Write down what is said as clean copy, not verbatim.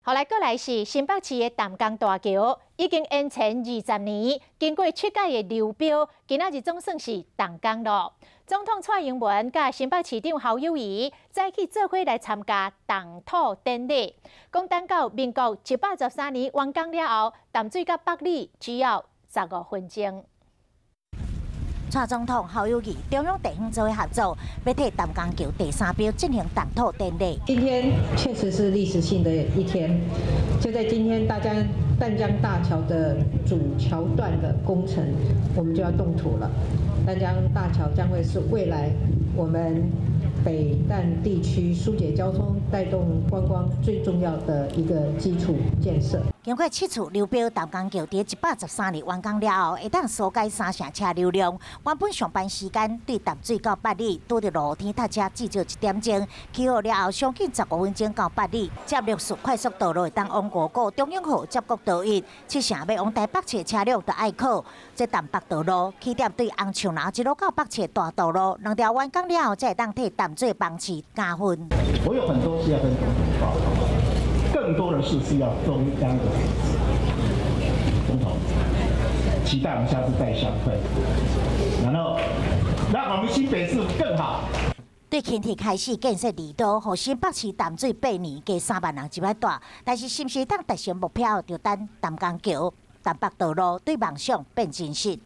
後來閣來是新北市的淡江大橋，已經延前20年，經過七屆的流標，今仔日總算是動工咯。總統蔡英文佮新北市長侯友宜早起做伙來參加動土典禮，講等到民國113年完工了後，淡水佮八里只要15分鐘。蔡總統、侯友宜中央地方做伙合作，欲替淡江橋第三標進行動土典禮。今天確實是歷史性的一天，就在今天，大家淡江大橋的主橋段的工程，我們就要動土了。淡江大橋將會是未來我們北淡地區疏解交通、帶動觀光最重要的一個基礎建設。經過七次流標，淡江橋佇113年完工了後，會當疏解三成車流量。原本上班時間對淡水到八里，拄著落雨天塞車至少一點鐘。起好了後，上緊15分鐘到八里。接六四快速道路會當往五股、中永和接國道一，七成欲往台北市車輛就愛靠這淡北道路。起點對紅樹林一路到北市大道路，兩條完工了後，才會當替淡水幫市加分。我有很多事要跟總統報告，更多的事是要中央的總統，期待我們下次再相會，然後讓我們新北市更好。對輕鐵開始建設離島，予新北市淡水8年加3萬人入來住，但是是毋是當達成目標，就等淡江橋、淡北道路對夢想變真實。